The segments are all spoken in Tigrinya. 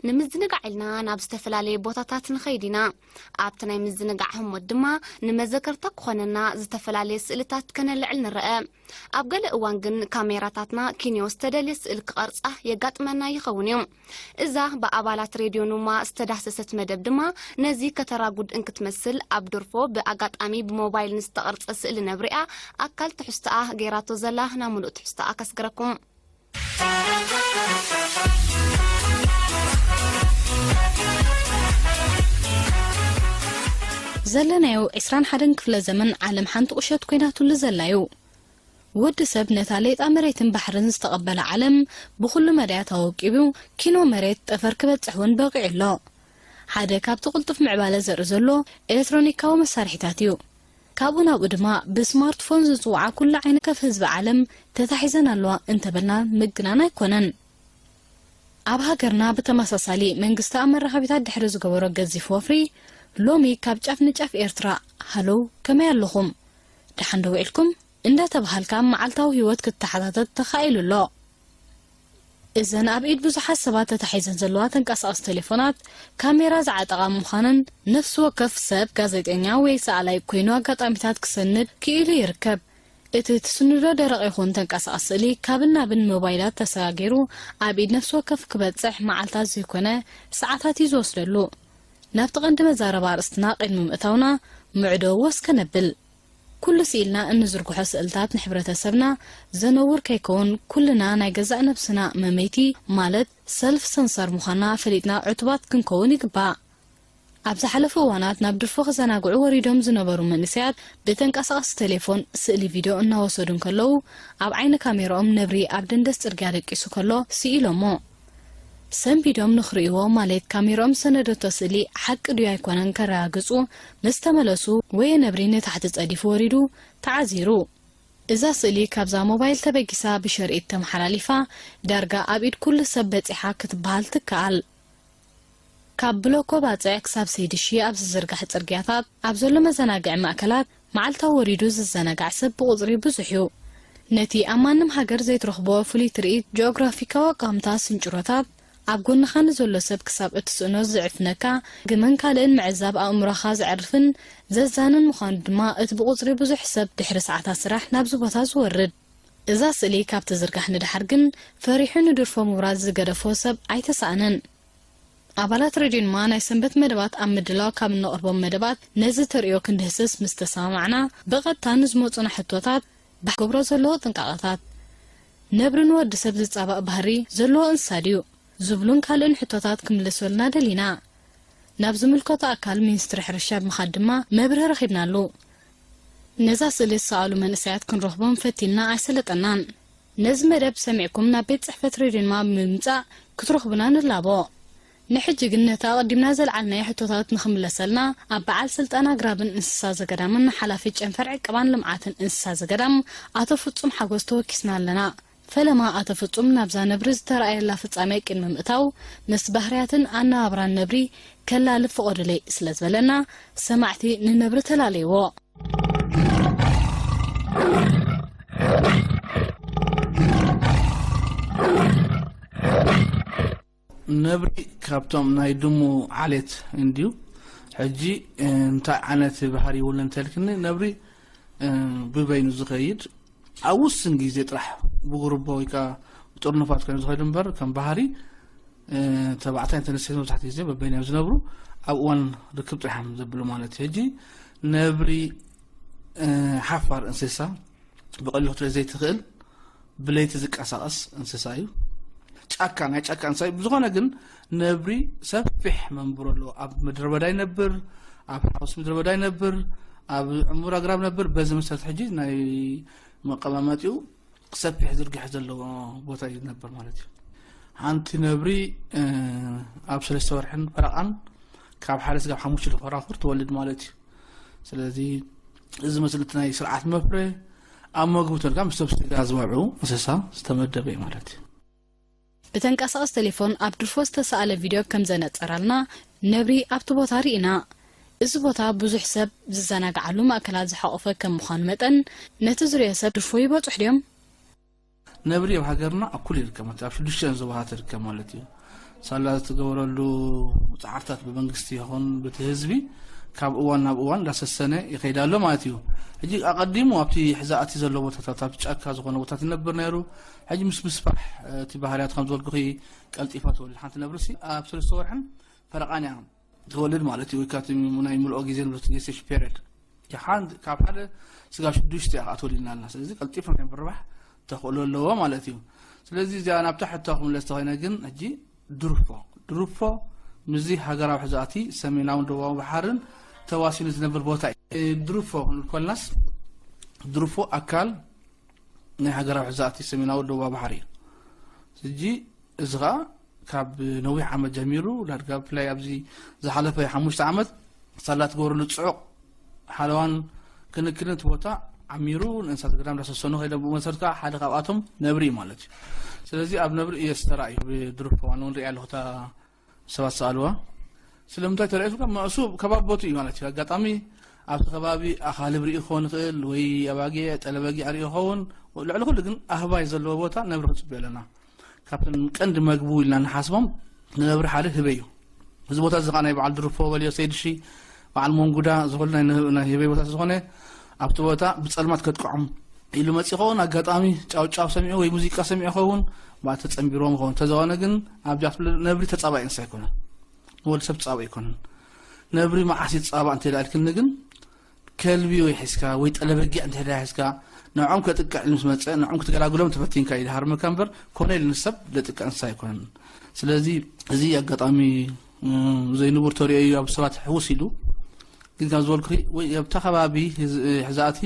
ንምዝንጋዕ ኢልና ናብ ዝተፈላለየ ቦታታት ንኸይድ ኢና። ኣብቲ ናይ ምዝንጋዕ ህሞት ድማ ንመዘከርታ ክኾነና ዝተፈላለየ ስእልታት ከነልዕል ንረአ። ኣብ ገለ እዋን ግን ካሜራታትና ኪንዮ ዝተደልየ ስእል ክቐርጻ የጋጥመና ይኸውን እዩ። እዛ ብኣባላት ሬድዮ ኑማ ዝተዳህሰሰት መደብ ድማ ነዚ ከተራጉድ እንክትመስል ኣብ ድርፎ ብኣጋጣሚ ብሞባይል ንዝተቐርጸ ስእሊ ነብሪኣ ኣካል ትሕዝቶኣ ገይራቶ ዘላ ናብ ምሉእ ትሕዝቶኣ ከስግረኩም። ዘለናዮ ዕስራን ሓደን ክፍለ ዘመን ዓለም ሓንቲ ቁሸት ኮይናትሉ ዘላዩ። ወዲ ሰብ ነታ ሌጣ መሬትን ባሕርን ዝተቐበለ ዓለም ብኹሉ መዳያት ኣወቂቡ ኪኖ መሬት ጠፈር ክበጽሕ እውን በቂዑ ኣሎ። ሓደ ካብቲ ቅልጡፍ ምዕባለ ዘርኢ ዘሎ ኤሌክትሮኒካዊ መሳርሒታት እዩ። ካብኡ ናብኡ ድማ ብስማርትፎን ዝጽውዓ ኩሉ ዓይነት ከፍ ህዝቢ ዓለም ተታሒዘን ኣለዋ እንተበልና ምግናን ኣይኮነን። ኣብ ሃገርና ብተመሳሳሊ መንግስቲ ኣብ መራኸቢታት ድሕሪ ዝገበሮ ገዚፍ ወፍሪ ሎሚ ካብ ጫፍ ንጫፍ ኤርትራ ሃለው ከመይ ኣለኹም ደሓን ዶ ውዒልኩም እንዳተባሃልካ መዓልታዊ ህይወት ክተሓታተት ተኻኢሉ ኣሎ። እዘን ኣብ ኢድ ብዙሓት ሰባት ተታሒዘን ዘለዋ ተንቀሳቐስቲ ቴሌፎናት ካሜራ ዝዓጠቓ ምዃነን ነፍሲ ወከፍ ሰብ ጋዜጠኛ ወይ ሰኣላይ ኮይኑ ኣጋጣሚታት ክሰንድ ክኢሉ ይርከብ። እቲ ትስንዶ ደረቕ ይኹን ተንቀሳቐሲ ስእሊ ካብን ናብን ሞባይላት ተሰጋጊሩ ኣብ ኢድ ነፍሲ ወከፍ ክበጽሕ መዓልታት ዘይኮነ ሰዓታት እዩ ዝወስደሉ። ናብቲ ቀንዲ መዛረባ ኣርእስትና ቅድሚ ምእታውና ምዕዶ ወስ ከነብል። ኩሉ ስኢልና እንዝርግሖ ስእልታት ንሕብረተሰብና ዘነውር ከይከውን ኩልና ናይ ገዛእ ነብስና መመይቲ ማለት ሰልፍ ሰንሰር ምዃንና ፈሊጥና ዕቱባት ክንከውን ይግባእ። ኣብ ዝሓለፉ እዋናት ናብ ድርፎ ክዘናግዑ ወሪዶም ዝነበሩ መንእሰያት ብተንቀሳቐሲ ቴሌፎን ስእሊ ቪድዮ እናወሰዱ እንከለዉ ኣብ ዓይኒ ካሜራኦም ነብሪ ኣብ ደንደስ ጽርግያ ደቂሱ ከሎ ስኢሎሞ። ሰንቢዶም ንኽርእይዎ ማለት ካሜርኦም ዝሰነደቶ ስእሊ ሓቂ ድዩ ኣይኮነን ከረጋግጹ ምስ ተመለሱ ወየ ነብሪ ንታሕቲ ጸዲፉ ወሪዱ ተዓዚሩ። እዛ ስእሊ ካብዛ ሞባይል ተበጊሳ ብሸርኢት ተመሓላሊፋ ዳርጋ ኣብ ኢድ ኩሉ ሰብ በጺሓ ክትበሃል ትከኣል። ካብ ብሎኮ ባጽዕ ክሳብ ሰይድሺ ኣብ ዝዝርጋሕ ጽርግያታት ኣብ ዘሎ መዘናግዒ ማእከላት መዓልታዊ ወሪዱ ዝዘናጋዕ ሰብ ብቑጽሪ ብዙሕ እዩ። ነቲ ኣብ ማንም ሃገር ዘይትረኽቦ ፍሉይ ትርኢት፣ ጂኦግራፊካዊ ኣቃምታ ስንጭሮታት፣ ኣብ ጎንኻ ንዘሎ ሰብ ክሳብ እትስእኖ ዝዕፍነካ ግመን ካልእን ምዕዛብ ኣእምሮኻ ዘዕርፍን ዘዛንን ምዃኑ ድማ እቲ ብቑጽሪ ብዙሕ ሰብ ድሕሪ ሰዓታት ስራሕ ናብዚ ቦታ ዝወርድ። እዛ ስእሊ ካብ ትዝርጋሕ ንደሓር ግን ፈሪሑ ንድርፎ ምውራድ ዝገደፎ ሰብ ኣይተሳእነን። ኣባላት ሬድዮ ድማ ናይ ሰንበት መደባት ኣብ ምድላው ካብ እነቕርቦም መደባት ነዚ ተርእዮ ክንድህስስ ምስ ተሰማማዕና ብቐጥታ ንዝመጹና ሕቶታት ብገብሮ ዘለዎ ጥንቃቐታት ነብሪ ንወዲ ሰብ ዝጻባእ ባህሪ ዘለዎ እንስሳ ድዩ ዝብሉን ካልእን ሕቶታት ክምልሰልና ደሊና። ናብ ዝምልከቶ ኣካል ሚኒስትሪ ሕርሻ ብምኻድ ድማ መብርሂ ረኺብናሉ። ነዛ ስእሊ ዝሰኣሉ መንእሰያት ክንረኽቦም ፈቲንና ኣይሰለጠናን። ነዚ መደብ ሰሚዕኩም ናብ ቤት ጽሕፈት ሬድዮንማ ብምምጻእ ክትረኽቡና ንላቦ። ንሕጂ ግን ነቲ ኣቐዲምና ዘልዓልናዮ ሕቶታት ንኽምለሰልና ኣብ በዓል ስልጣን ኣግራብን እንስሳ ዘገዳምን ሓላፊ ጨንፈር ዕቀባን ልምዓትን እንስሳ ዘገዳም ኣቶ ፍጹም ሓጎስ ተወኪስና ኣለና። ፈለማ ኣቶ ፍጹም ናብዛ ነብሪ ዝተራእየላ ፍጻሜ ቅድሚ ምእታው ምስ ባህርያትን ኣነባብራን ነብሪ ከላልብ ፍቐዱለይ ስለ ዝበለና ሰማዕቲ ንነብሪ ተላለይዎ። ነብሪ ካብቶም ናይ ድሙ ዓሌት እንድዩ። ሕጂ እንታይ ዓይነት ባህሪ ይውልን እንተልክኒ ነብሪ ብበይኑ ዝኸይድ ኣብ ውስን ግዜ ጥራሕ ብጉርቦ ወይ ከዓ ብጥርኑፋት ኮይኑ ዝኸይድ እምበር ከም ባህሪ ተባዕታይ እንተነስተይት መብዛሕትኡ ግዜ በበይኖም ዝነብሩ ኣብ እዋን ርክብ ጥራሕ እዮም ዘብሉ ማለት እዩ። ሕጂ ነብሪ ሓፋር እንስሳ ብቐሊሉ ክትርኢ ዘይትኽእል ብለይቲ ዝቀሳቐስ እንስሳ እዩ። ጫካ ናይ ጫካ እንስሳ እዩ። ብዝኾነ ግን ነብሪ ሰፊሕ መንብሮ ኣለዎ። ኣብ ምድረ በዳ ይነብር፣ ኣብ ሓውሲ ምድረ በዳ ይነብር፣ ኣብ ዕሙር ኣግራብ ነብር። በዚ መሰረት ሕጂ ናይ መቐማመጢኡ ሰፊሕ ዝርግሐ ዘለዎ ቦታ እዩ ዝነብር ማለት እዩ። ሓንቲ ነብሪ ኣብ ሰለስተ ወርሕን ፈረቓን ካብ ሓደ ስጋብ ሓሙሽተ ኮራኹር ትወልድ ማለት እዩ። ስለዚ እዚ መስልቲ ናይ ስርዓት መፍረ ኣብ መግቢ ተልካ ምስ ሰብ ስጋ ዝበብዑ እንስሳ ዝተመደበ እዩ ማለት እዩ። ብተንቀሳቐስ ቴሌፎን ኣብ ድርፎ ዝተሰኣለ ቪድዮ ከም ዘነጸራልና ነብሪ ኣብቲ ቦታ ርኢና። እዚ ቦታ ብዙሕ ሰብ ዝዘናግዓሉ ማእከላት ዝሓቖፈ ከም ምዃኑ መጠን ነቲ ዝሪኦ ሰብ ድርፎ ይበጹሕ ድዮም? ነብሪ ኣብ ሃገርና ኣብ ኩሉ ይርከብ ማለት ኣብ ሽዱሽተ ዞባታት ይርከብ ማለት እዩ። ሳላ ዝትገበረሉ ጻዕርታት ብመንግስቲ ይኹን ብቲ ህዝቢ ካብ እዋን ናብ እዋን እንዳሰሰነ ይኸይድ ኣሎ ማለት እዩ። ሕጂ ኣቐዲሙ ኣብቲ ሕዛእቲ ዘሎ ቦታታት፣ ኣብቲ ጫካ ዝኾነ ቦታት ይነብር ነይሩ። ሕጂ ምስ ምስፋሕ እቲ ባህርያት ከም ዝበልኩኺ ቀልጢፋ ትወልድ ሓንቲ ነብርሲ ኣብ ሰለስተ ወርሕን ፈረቓን እያ ትወልድ ማለት እዩ። ወይ ካብቲ ናይ ምልኦ ግዜ ንብሎ gestation period ሓንቲ ካብ ሓደ ስጋ ሽዱሽተ እያ ከዓ ትወልድና ኣላ። ስለዚ ቀልጢፉ ናይ ምርባሕ ተኽእሎ ኣለዎ ማለት እዩ። ስለዚ እዚኣ ናብ ታሕቲ ክምለስ ተኾይነ ግን ሕጂ ድሩፎ ድሩፎ ምስዚ ሃገራዊ ሕዛእቲ ሰሜናውን ደቡባዊ ባሕርን ተዋሲኑ ዝነብር ቦታ እዩ። ድሩፎ ክንብል ኮልናስ ድሩፎ ኣካል ናይ ሃገራዊ ሕዛእቲ ሰሜናዊ ደቡባዊ ባሕሪ እዩ። ሕጂ እዚ ኸዓ ካብ ነዊሕ ዓመት ጀሚሩ ዳርጋ ብፍላይ ኣብዚ ዝሓለፈ ሓሙሽተ ዓመት ሳላ ትገብረሉ ጽዑቕ ሓለዋን ክንክንን እቲ ቦታ ዓሚሩ ንእንስሳት ገዳም እንዳሰሰኑ ከይዶም ብኡ መሰረት ከዓ ሓደ ካብኣቶም ነብሪ እዩ ማለት እዩ። ስለዚ ኣብ ነብሪ እየ ዝተራእዩ ብድሩፎ ኣነ እውን ሪኣ ኣለኹ እታ ሰባት ዝሰኣልዋ። ስለምንታይ ተረእዩ ካብ መእሱ ከባቢ ቦቱ እዩ ማለት እዩ። ኣጋጣሚ ኣብቲ ከባቢ ኣኻልብ ሪኡ ክኸውን ይኽእል ወይ ኣባጊዕ ጠለበጊዕ ሪኡ ክኸውን ልዕሊ ኩሉ ግን ኣህባይ ዘለዎ ቦታ ነብሪ ክንፅበዮ ኣለና። ካብተን ቀንዲ መግቡ ኢልና ንሓስቦም ንነብሪ ሓደ ህበይ እዩ። እዚ ቦታ እዚ ከዓ ናይ በዓል ድርፎ በልዮ ሰይድሺ በዓል መንጉዳ ዝኾነ ናይ ንህ- ናይ ህበይ ቦታ ዝኾነ ኣብቲ ቦታ ብፀልማት ከጥቅዖም ኢሉ መፂ ይኸውን። ኣጋጣሚ ጫውጫው ሰሚዑ ወይ ሙዚቃ ሰሚዑ ይኸውን ብኣ ተፀንቢሮም ይኸውን። እንተዝኾነ ግን ኣብዚ ኣፍለ ነብሪ ተፃባኢ እንስሳ ኣይኮነን። ንወዲ ሰብ ተፃባኢ ኣይኮነን። ነብሪ መዓስ ይፃባእ እንተ ኢልክኒ ግን ከልቢ ወይ ሒዝካ ወይ ጠለበጊዕ እንተ ሒዝካ ንዕኦም ከጥቅዕ ምስ መፀ ንዕኦም ክትገላግሎም ተፈቲንካ እዩ ድሃርመካ እምበር ኮነ ኢሉ ንሰብ ዘጥቅዕ እንስሳ ኣይኮነን። ስለዚ እዚ ኣጋጣሚ ዘይንቡር ተሪኦ እዩ ኣብ ሰባት ሕውስ ኢሉ። ግን ካብ ዝበልኩ ወይ ኣብታ ከባቢ ሕዛእቲ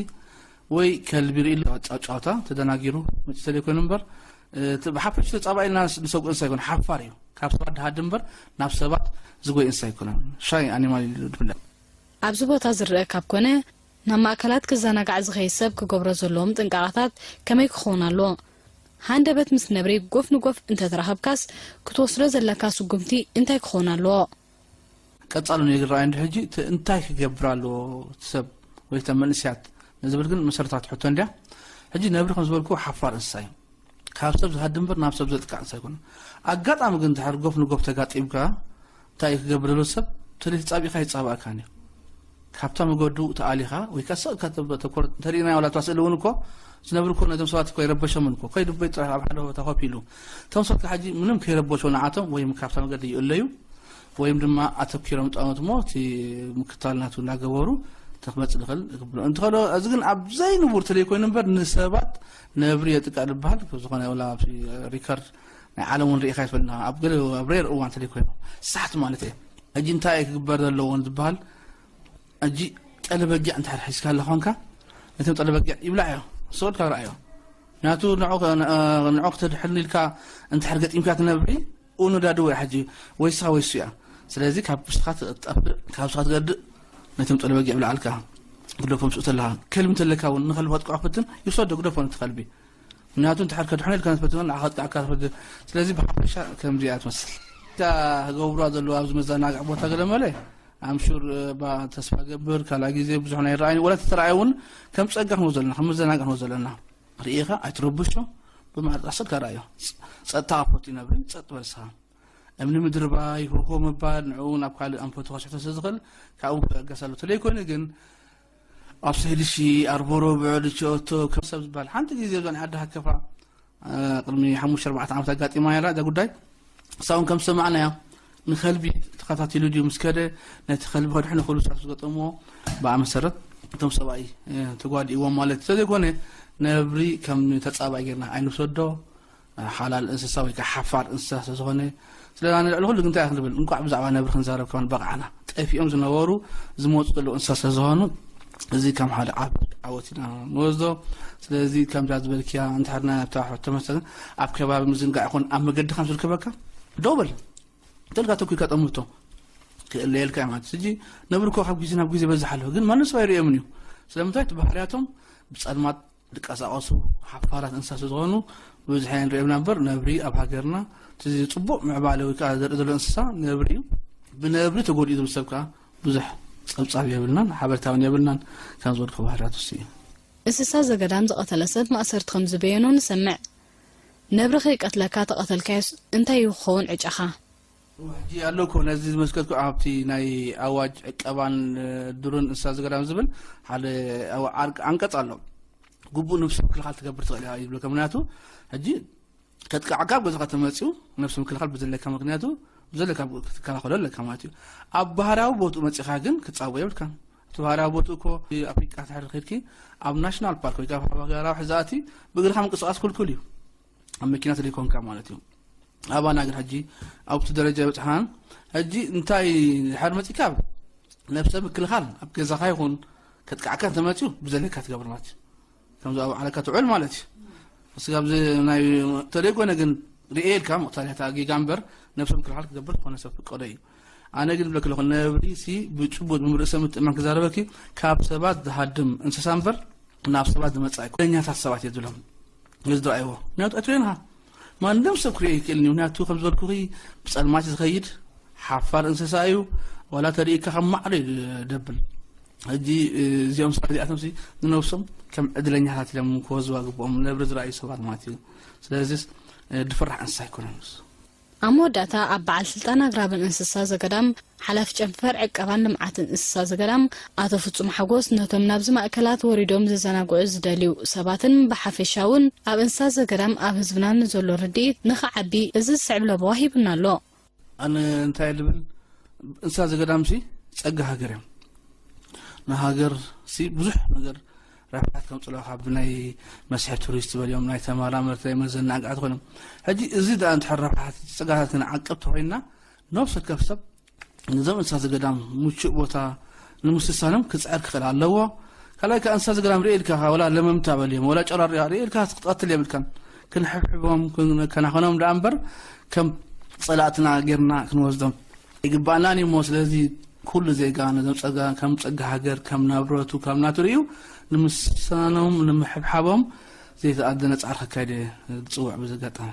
ወይ ከልቢ ርኢ ጫውጫውታ ተደናጊሩ መፅተል ይኮይኑ እምበር እቲ ብሓፈሽ ተፃባኢልና ንሰጉ እንስሳ ይኮን ሓፋር እዩ። ካብ ሰባት ድሃድ እምበር ናብ ሰባት ዝጎይ እንስሳ ኣይኮነን። ሻይ ኣኒማል ኢሉ ድፍለጥ። ኣብዚ ቦታ ዝረአ ካብ ኮነ ናብ ማእከላት ክዘናጋዕ ዝኸይድ ሰብ ክገብሮ ዘለዎም ጥንቃቐታት ከመይ ክኸውን ኣለዎ? ሃንደበት ምስ ነብሪ ጎፍ ንጎፍ እንተተራኸብካስ ክትወስዶ ዘለካ ስጉምቲ እንታይ ክኸውን ኣለዎ? ቀጻሉ ንዝረኣይ እንዲ ሕጂ እቲ እንታይ ክገብር ኣለዎ እቲ ሰብ ወይ እተን መንእሰያት ንዝብል ግን መሰረታዊት ሕቶ እንድያ። ሕጂ ነብሪ ከም ዝበልኩ ሓፋር እንስሳ እዩ። ካብ ሰብ ዝሃድም እምበር ናብ ሰብ ዘጥቃዕ እንስሳ ኣይኮነን። ኣጋጣሚ ግን ድሕር ጎፍ ንጎፍ ተጋጢምካ እንታይ እዩ ክገብር ዘሎ ሰብ ተለይ ተጻቢእካ ይጻባእካን እዩ። ካብታ መገዱ ተኣሊኻ ወይ ከኣ ስቕ ኢልካ ተብ- ተኮር እንተሪእናዮ ዋላ እታ ስእሊ እውን እኮ ዝነብር እኮ ነቶም ሰባት እኮ ይረበሾምን እኮ ከይዱ በይ ጥራሕ ኣብ ሓደ ቦታ ኮፍ ኢሉ እቶም ሰባት ሕጂ ምንም ከይረበሾ ንዓቶም ወይ ካብታ መገዲ ይእለዩ ወይም ድማ ኣተኪሮም ጣኖት ሞ እቲ ምክታል ናቱ እናገበሩ ተክመፅእ ዝኽእል ክብሎ እንተኸሎ እዚ ግን ኣብ ዘይንቡር ተለይ ኮይኑ እምበር ንሰባት ነብሪ የጥቃ ዝበሃል ዝኾነ ወላ ኣብዚ ሪከርድ ናይ ዓለም እውን ርኢኻ ይፈልና ኣብ ገለ ኣብ ሬር እዋን ተለይ ኮይኑ ሳሕቲ ማለት እየ። ሕጂ እንታይ ክግበር ዘለዎ ዝበሃል ሕጂ ጠለበጊዕ እንተ ሒዝካ ኣለኾንካ ነቶም ጠለበጊዕ ይብላዕ እዮ ስወድካ ርኣዮ ናቱ ንዑ ከተድሕን ኢልካ እንተ ገጢምካ ትነብሪ ኡኑ ዳድወ ሕጂ ወይ ስኻ ወይ እሱ እያ። ስለዚ ካብ ስኻ ትጠፍእ ካብ ስኻ ትገድእ ነቶም ጠለበጊዕ ብላዕልካ ግደፎም ስኡ ተለኻ ከልቢ እንተለካ እውን ንኸልቢ ከጥቅዖ ክፍትን ይውሰዶ ግደፎ ነቲ ከልቢ ምክንያቱ እንተ ሓድካ ድሕነ ኢልካ ንትፈትን ንዓኻ ጥቃዕካ ትፈትን ስለዚ ብሓፈሻ ከምዚ እያ ትመስል እታ ክገብሩዋ ዘለዉ ኣብዚ መዘናግዒ ቦታ ገለ መለ ኣምሹር ተስፋ ገብር ካልኣ ግዜ ብዙሕ ናይ ረኣይኒ ወላ ተተረኣየ እውን ከም ፀጋ ክንወ ዘለና ከም መዘናግዒ ክንወ ዘለና ርኢኻ ኣይትረብሾ ብማዕረ ጣዕስልካ ረኣዮ ጸጥታ ኣፎት ይነብሪ ጸጥ በል ስኻ እምኒ ምድርባይ ህውህው ምባል ንዕኡ ናብ ካልእ ኣንፈቱ ከስሕቶ ስለ ዝኽእል ካብኡ ክእገስ ኣሎ ተለይኮይኑ ግን ኣብ ሰይዲ ሺ ኣርቦሮ ብዕድ ሸኦቶ ከም ሰብ ዝበሃል ሓንቲ ግዜ እዛ ናይ ዓዲ ሃከፋ ቅድሚ ሓሙሽተ ኣርባዕተ ዓመት ኣጋጢማ ነይራ እዛ ጉዳይ ሳውን ከም ዝሰማዕናዮ ንኸልቢ ተኸታቲሉ ድዩ ምስ ከደ ነቲ ከልቢ ከድሕኑ ክብሉ ሰብ ዝገጠምዎ ብኣ መሰረት እቶም ሰብኣይ ተጓዲእዎም ማለት እዩ። ስለዘይኮነ ነብሪ ከም ተጻባይ ጌርና ኣይንውሰዶ። ሓላል እንስሳ ወይ ከዓ ሓፋር እንስሳ ስለዝኾነ ስለና ንልዕሊ ኩሉ እንታይ ክንብል እንቋዕ ብዛዕባ ነብሪ ክንዛረብ ከማን በቕዓና። ጠፊኦም ዝነበሩ ዝመፁ ዘለዉ እንስሳ ስለዝኾኑ እዚ ከም ሓደ ዓብ ዓወት ኢና ንወስዶ። ስለዚ ከምዛ ዝበልክያ እንተሕርና ኣብታ ሕቶ መሰለን ኣብ ከባቢ ምዝንጋዕ ይኹን ኣብ መገዲ ከም ዝርከበካ ደው በል እንተልካ ተኩካ ጠምቶ ክእለየልካ ማለት ሕጂ ነብሪ እኮ ካብ ግዜ ናብ ግዜ በዝሕ ኣለዎ ግን ማንም ሰብ ኣይርእዮምን እዩ። ስለምንታይ እቲ ባህርያቶም ብፀልማት ዝቀሳቀሱ ሓፋራት እንስሳ ስለዝኾኑ ብብዝሒ ኣይንርእዮም ኢና እምበር ነብሪ ኣብ ሃገርና እቲ ፅቡቅ ምዕባለ ወይ ከዓ ዘርኢ ዘሎ እንስሳ ነብሪ እዩ። ብነብሪ ተጎዲኡ ዝብል ሰብ ከዓ ብዙሕ ፀብፃብ የብልናን ሓበሬታ እውን የብልናን። ካብ ዝወድኩ ባህርያት እሱ እዩ። እንስሳ ዘገዳም ዝቐተለ ሰብ ማእሰርቲ ከም ዝበየኖ ንሰምዕ። ነብሪ ከይቀትለካ ተቐተልካዮስ እንታይ እዩ ክኸውን ዕጫኻ? ሕጂ ኣሎ እኮ ነዚ ዝመስከትኩ ኣብቲ ናይ ኣዋጅ ዕቀባን ዱርን እንስሳ ዘገዳም ዝብል ሓደ ኣንቀፅ ኣሎ። ግቡእ ነብሲ ምክልኻል ትገብር ትኽእል እያ ይብለካ። ምክንያቱ ሕጂ ከጥቃዕካ ኣብ ገዛኻ ተመፅኡ ነብሲ ምክልኻል ብዘለካ ምክንያቱ ብዘለካ ክትከላኸሎ ኣለካ ማለት እዩ። ኣብ ባህርያዊ ቦትኡ መፂኻ ግን ክትፃወ የብልካን። እቲ ባህርያዊ ቦትኡ እኮ ኣፍሪቃ ትሕር ከድኪ ኣብ ናሽናል ፓርክ ወይ ከዓ ሃገራዊ ሕዛእቲ ብእግርኻ ምንቅስቃስ ክልኩል እዩ። ኣብ መኪና ተደይኮንካ ማለት እዩ። ኣባና ግን ሕጂ ኣብቲ ደረጃ ይበፅሓን። ሕጂ እንታይ ድሓር መፂካ ነብሰ ምክልኻል ኣብ ገዛኻ ይኹን ከጥቃዕካ እንተመፅኡ ብዘለካ ትገብር ማለት እዩ። ከምዚ ኣብ ዓለካ ትውዕል ማለት እዩ። እስጋብ ናይ ተደይኮነ ግን ርእየ ኢልካ ምቕታል እያ ጌጋ እምበር ነብሰ ምክልኻል ክገብር ዝኾነ ሰብ ፍቀዶ እዩ። ኣነ ግን ብለክ ኣለኹ ነብሪ ሲ ብጭቡጥ ብምርእሰ ምትእማን ክዛረበኪ ካብ ሰባት ዝሃድም እንስሳ እምበር ናብ ሰባት ዝመፅእ ኣይኮ ለኛታት ሰባት እየ ዝብሎም። እዚ ዝረኣይዎ ምክንያቱ ኣይትርእዮን ኢኻ። ማንም ሰብ ክርእዮ ይክእል እዩ። ምክንያቱ ከም ዝበልኩኺ ብፀልማት ዝኸይድ ሓፋር እንስሳ እዩ። ዋላ ተርእካ ከም ማዕዶ እዩ ደብል። ሕጂ እዚኦም ሰባት እዚኣቶም ሲ ንነብሶም ከም ዕድለኛታት ኢሎም ክወዝዋ ግብኦም ነብሪ ዝረኣዩ ሰባት ማለት እዩ። ስለዚስ ድፍራሕ እንስሳ ኣይኮነን። ኣብ መወዳእታ ኣብ በዓል ስልጣን ኣግራብን እንስሳ ዘገዳም ሓላፊ ጨንፈር ዕቀባን ልምዓትን እንስሳ ዘገዳም ኣቶ ፍጹም ሓጎስ ነቶም ናብዚ ማእከላት ወሪዶም ዘዘናግዑ ዝደልዩ ሰባትን ብሓፈሻ እውን ኣብ እንስሳ ዘገዳም ኣብ ህዝብና ንዘሎ ርድኢት ንኽዓቢ እዚ ዝስዕብ ለበዋ ሂቡና ኣሎ። ኣነ እንታይ ልብል፣ እንስሳ ዘገዳም ሲ ጸጋ ሃገር እዮም። ንሃገር ሲ ብዙሕ ነገር ረብሓት ከምጽእሎ ካብ ናይ መስሕብ ቱሪስት ዝበልዮም ናይ ተመራመርቲ ናይ መዘናግዕቲ ኮይኖም ሕጂ እዚ ደኣ እንድሕር ረብሓት ጸጋታት ክንዓቅብ ተኮይንና ነብሲ ወከፍ ሰብ ነዞም እንስሳ ዘገዳም ምቹእ ቦታ ንምስሳኖም ክጽዕር ክኽእል ኣለዎ። ካልኣይ ከኣ እንስሳ ዘገዳም ርኢ ኢልካ ወላ ለመምታ በልዮም ወላ ጨራር ርኢ ኢልካ ክትቀትል የብልካን። ክንሕብሕቦም ክንከናኸኖም ደኣ እምበር ከም ጸላእትና ጌርና ክንወስዶም ይግባእናን እዩ እሞ ስለዚ ኩሉ ዜጋ ነዞም ጸጋ ከም ጸጋ ሃገር ከም ናብረቱ ከም ናቱ ርእዩ ንምስሳኖም ንምሕብሓቦም ዘይተኣደነ ጻዕሪ ከካይደ ዝጽውዕ ብዘጋጣሚ